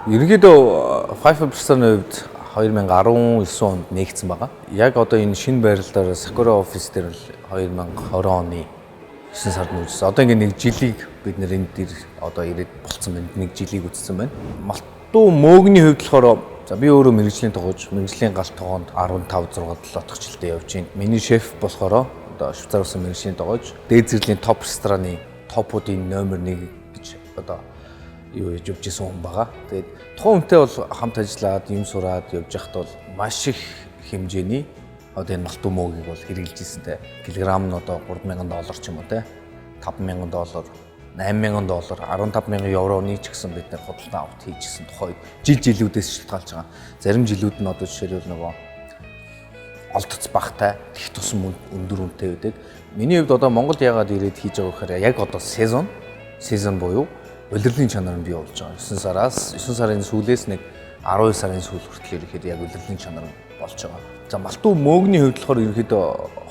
Ерөнхийдөө Five Restaurant-ы хувьд 2019 онд нээгдсэн байгаа. Яг одоо энэ шинэ байрлалаар Sakura Office дээр л 2020 оны 9 сард нүүжсэн. Одоо ингээ нэг жилийг бид нэр энэ дээр одоо ирээд болцсон байна. Нэг жилийг үтсэн байна. Малтуу мөөгний хувьд болохоор за би өөрөө мэргэжлийн тогооч, мэргэжлийн гал тогоонд 15 6 7 дахь жилдээ явж байна. Миний шеф болохоор одоо Швейцар улсын мэргэжлийн тогооч, дээд зэрлийн топ рестораны топуудын номер 1 гэж одоо юу хийж явж исэн хүн байгаа. Тэгээд тухайн хүнтэй бол хамт ажиллаад, юм сураад явж байхад бол маш их хэмжээний одоо энэ малтуу мөөгийг бол хэрэглэж исэн те. Килограмм нь одоо 3000 доллар ч юм уу те. 5000 доллар, 8000 доллар, 15000 евроны ч гэсэн бид нэр худалдан авалт хийжсэн тухай жил жилүүдээс шалтгаалж байгаа. Зарим жилүүд нь одоо жишээлбэл нөгөө олдоц багтай, тех тусам өндөр үнэтэй байдаг. Миний хувьд одоо Монголд яагаад ирээд хийж байгаа гэхээр яг одоо сезон буюу улирлын чанар нь бий болж байгаа. 9 сараас 9 сарын сүүлээс нэг 12 сарын сүүл хүртэл ирэхэд яг улирлын чанар нь болж байгаа. За малтуу мөөгний хувьд болохоор ерөнхийдөө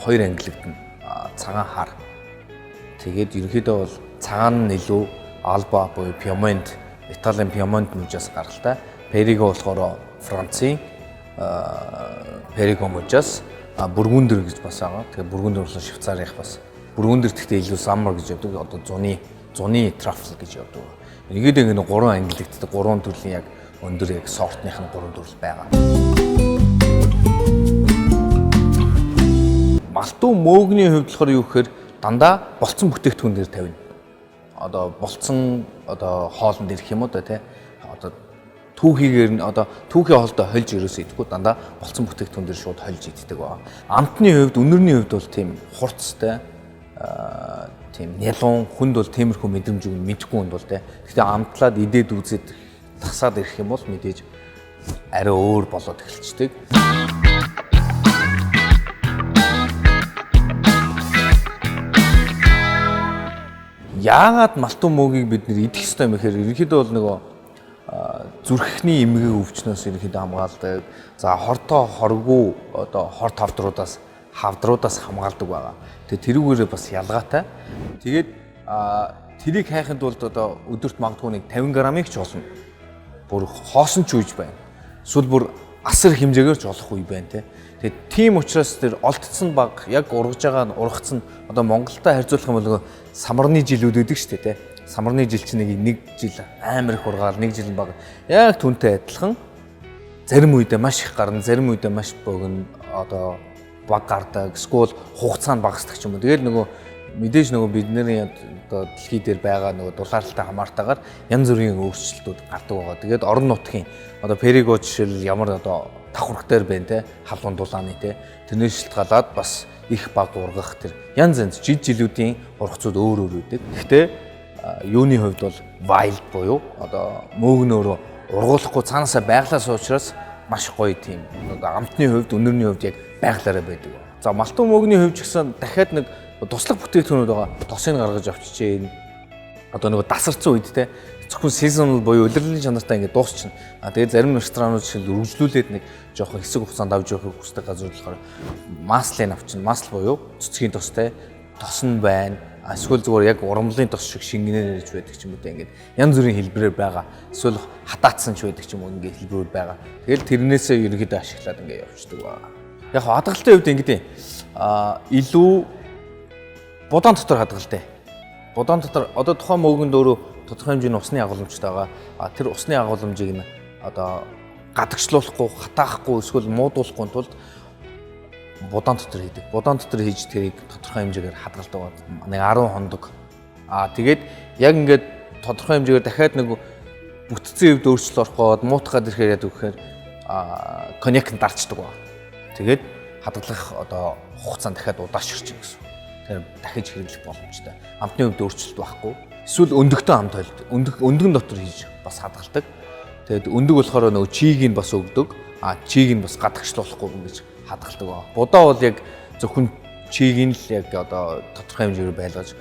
хоёр ангилагдана. Цагаан хар. Тэгээд ерөнхийдөө бол цагаан нь илүү Алба буюу Пьемонт, Италийн Пьемонт мужаас гаралтай. Периго болохоор Францын Периго мужаас, Бургундер гэж бас байгаа. Тэгээд Бургундер болохоор Швейцарийнх бас. Бургундер гэхдээ илүү саммар гэж явдаг. Одоо зуны трафл гэж явдаг. Ерөнхийдөө ингэ гурван ангилагддаг, гурван төрлийн яг өндөр яг сортных нь гурван төрөл байгаа. Малтуу мөөгний хувьд болохоор юу гэхээр дандаа болцсон бүтээгдэхүүн дээр тавина. Одоо болцсон одоо хоолнд ирэх юм уу да тий. Одоо түүхийгээр нь одоо түүхий хоолтой хольж ерөөсөө идэхгүй, дандаа болцсон бүтээгдэхүүн дээр шууд хольж иддэг байгаа. Амтны хувьд, үнэрний хувьд бол тийм хурцтай, тийм нялуун хүнд бол тиймэрхүү мэдрэмжийг мэдэхгүй хүнд бол тий. Гэхдээ амтлаад идээд үзээд тасаад ирэх юм бол мэдээж арай өөр болоод эхэлчихдэг. Яагаад малтуу мөөгийг бид нэр идэх ёстой юм гэхээр ерөнхийдөө бол нөгөө зүрхний эмгэг өвчнөөс ерөнхийдөө хамгаалдаг. За хортой хоргүй одоо хор тавдруудаас хавдруудаас хамгаалдаг байгаа. Тэгээ тэрүүгээрээ бас ялгаатай. Тэгээд тэрийг хайхын тулд одоо өдөрт магадгүй нэг 50 грамыг ч олно. Бүр хоосон ч үеж байна. Эсвэл бүр асар хэмжээгээр ч олох үе байна те. Тэгээд тийм учраас тэр олдсон баг яг ургаж байгаа нь ургацсан одоо Монголтой харьцуулах юм бол нөгөө самарны жилүүд өгдөг шүү дээ те. Самарны жил чинь нэг жил амар их ургаал, нэг жил баг. Яг түнтэй адилхан зарим үедээ маш их гарна, зарим үедээ маш богино одоо баг гардаг, эсвэл хугацаа нь багасдаг ч юм уу. Тэгэл нөгөө мэдээж нөгөө бидний одоо дэлхий дээр байгаа нөгөө дулаалтай хамаартаагаар янз бүрийн өөрчлөлтүүд гардаг байгаа. Тэгээд орон нутгийн одоо Периго жишээл ямар одоо давхарх дээр байна те, халуун дулааны те, тэрнээс шалтгаалаад бас их баг ургах тэр янз янз жил жилүүдийн ургацууд өөр өөр байдаг. Гэхдээ юуны хувьд бол wild буюу одоо мөөгнөөрөө ургуулахгүй цаанаасаа байглаас учраас маш гоё тийм одоо амтны хувьд, өнөрний хувьд яг байглаараа байдаг. За малтуу мөөгний хувьд ч гэсэн дахиад нэг туслах бүтээгдэхүүнүүд байгаа. Тосыг гаргаж авчижээ. Одоо нөгөө дасарсан үед те зөвхөн seasonal буюу улирлын чанартай ингээд дуусчихна. А тэгээд зарим ресторанууд жишээл үргэлжлүүлээд нэг жоохон хэсэг хугацаанд авч явахыг хүсдэг газар болохоор маслын авчна. Масл буюу цэцгийн тостой тос нь байна. Эсвэл зүгээр яг урамлын тос шиг шингэнээр ч байдаг ч юм уу те ингээд янз бүрийн хэлбэрээр байгаа. Эсвэл хатаацсан ч байдаг ч юм уу ингээд хэлбэрүүд байгаа. Тэгэл тэрнээсээ ерөнхийдөө ашиглаад ингээд явчихдаг байгаа. Яг хадгалтын хувьд ингээд илүү будаан дотор хадгалтай. Будаан дотор одоо тухайн мөөгөнд өөрөө тодорхой хэмжээний усны агуулмжтай байгаа. А тэр усны агуулмжийг нь одоо гадагшлуулахгүй, хатаахгүй, эсвэл муудуулахгүй тулд будаан дотор хийдэг. Будаан дотор хийж тэрийг тодорхой хэмжээгээр хадгалдаг. Нэг 10 хоног. А тэгээд яг ингээд тодорхой хэмжээгээр дахиад нэг бүтцийн хувьд өөрчлөлт орох гээд муутгаад ирэхээр яадаг гэхээр коньяк нь дарчдаг ба. Тэгээд хадгалах одоо хугацаанд дахиад удаашрч гэсэн. Тэр дахиж хэрэглэх боломжтой. Амтны хувьд өөрчлөлт байхгүй. Эсвэл өндөгтэй амт хойлд өндгөн дотор хийж бас хадгалдаг. Тэгээд өндөг болохоор нөгөө чийг нь бас өгдөг. А чийг нь бас гадагшлуулахгүй ингэж хадгалдаг ба. Будаа бол яг зөвхөн чийг нь л яг одоо тодорхой хэмжээгээр байлгаж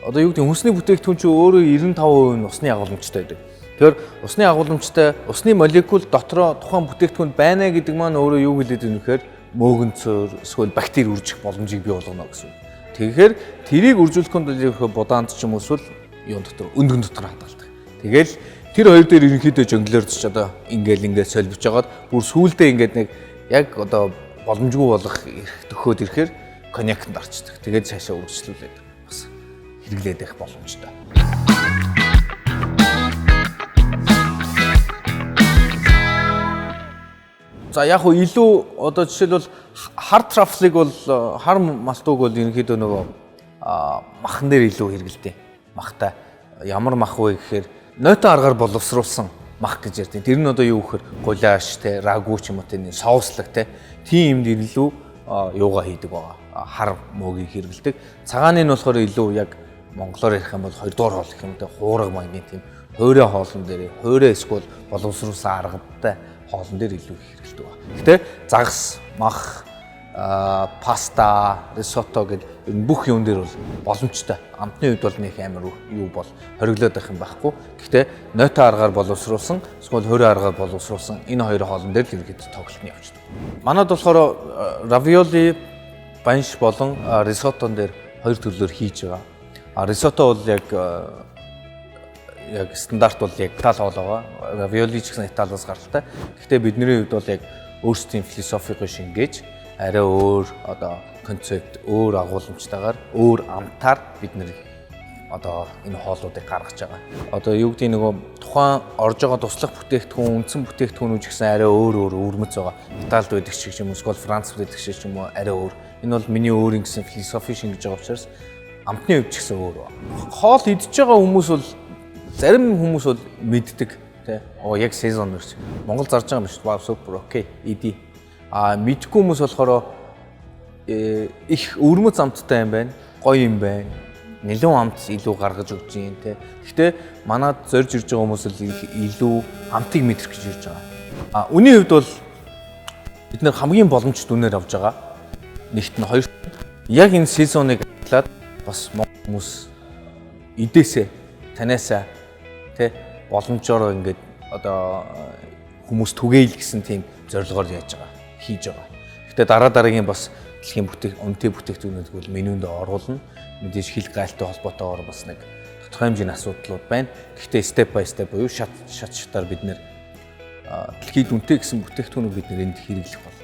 одоо юу гэдэг хүнсний бүтээгдэхүүн чинь өөрөө 95% нь усны агуулмжтай байдаг. Тэгэхээр усны агуулмжтай усны молекул дотроо тухайн бүтээгдэхүүнд байна гэдэг маань өөрөө юу хэлээд байна гэхээр мөөгөнцөр эсвэл бактери үржих боломжийг бий болгоно гэсэн. Тэгэхээр тэрийг үржүүлэхэд бол ерөнхийдөө будаанд ч юм уу эсвэл юун дотор өндгөн дотор хадгалдаг. Тэгэл Тэр хоёр дээр ерөнхийдөө жонглёрч одоо ингээл солбиж жагаад бүр сүүлдээ ингээд нэг яг одоо боломжгүй болох эрх төхөөд ирэхээр коньякт арчдаг. Тэгээд цаашаа үргэлжлүүлээд бас хэрэглээд байх боломжтой. За яг хөө илүү одоо жишээлбэл хар трафлыг бол хар малтууг бол ерөнхийдөө нөгөө махан дээр илүү хэрэгэлдэг. Махтай ямар мах вэ гэхээр нойтон аргаар боловсруулсан мах гэж ярьдаг. Тэр нь одоо юу гэхээр гуляш те, рагу ч юм уу те, соуслаг те. Тийм юмд илүү юугаа хийдэг байгаа. Хар мөөгийг хэрэгэлдэг. Цагааны нь болохоор илүү яг монголоор ярих юм бол хоёрдугаар хоол гэх юм те, хуурга маягийн тийм хуурай хоолн дээр, хуурай эсвэл боловсруулсан аргатай хоолн дээр илүү их хэрэглэдэг байна. Гэтэ загас, мах, паста, рисотто гэдэг ер нь бүх юм дээр бол боломжтой. Амтны хувьд бол нэг амар юу бол хориглоод байх юм байхгүй. Гэхдээ нойтон аргаар боловсруулсан, эсвэл хөрөө аргаар боловсруулсан энэ хоёр хоолн дээр л ерөнхийдөө тоглолт нь явчихдаг. Манад болохоор равиоли, банш болон рисоттон дээр хоёр төрлөөр хийж байгаа. А рисотто бол яг стандарт бол яг Итали хоол байгаа. Равиоли ч гэсэн Италиас гаралтай. Гэхдээ бидний хувьд бол яг өөрсдийн философиг шингээж арай өөр одоо концепт, өөр агуулмжтайгаар, өөр амтаар бид нэр одоо энэ хоолуудыг гаргаж байгаа. Одоо юу гэдэг нөгөө тухайн орж байгаа туслах бүтээгдэхүүн, үндсэн бүтээгдэхүүнүүд ч гэсэн арай өөр өөр өвөрмөц байгаа. Италид байдаг шиг юм уу, эсвэл Францд байдаг шиг юм уу, арай өөр. Энэ бол миний өөрийн гэсэн философи шингэж байгаа учраас амтны хувьд ч гэсэн өөр байна. Хоол идж байгаа хүмүүс бол зарим хүмүүс бол мэддэг тий. Оо яг сезон ирч. Монгол зарж байгаа юм биш. Вау супер окей. Иди. А мэдгүй хүмүүс болохоор их өвөрмөц амттай юм байна. Гоё юм байна. Нэлээн амт илүү гаргаж өгч юм тий. Гэхдээ манад зорж ирж байгаа хүмүүс л илүү амтыг мэдрэх гэж ирж байгаа. А үнийн хувьд бол бид нэр хамгийн боломжит үнээр авж байгаа. Нэгт нь хоёр яг энэ сезоныг ажиллаад бас монгол хүмүүс идээсээ танаасаа тий боломжоор ингээд одоо хүмүүс түгээйл гэсэн тийм зорилгоор яаж байгаа хийж байгаа. Гэхдээ дараа дараагийн бас дэлхийн үнэтэй бүтээгдэхүүнүүд бол менюнд оруулна. Мэдээж хил гайлтай холбоотойгоор бас нэг тодорхой хэмжээний асуудлууд байна. Гэхдээ step by step буюу шат шатаар бид нэр дэлхийд үнэтэй гэсэн бүтээгдэхүүнийг бид нэр энд хэрэглэх болно.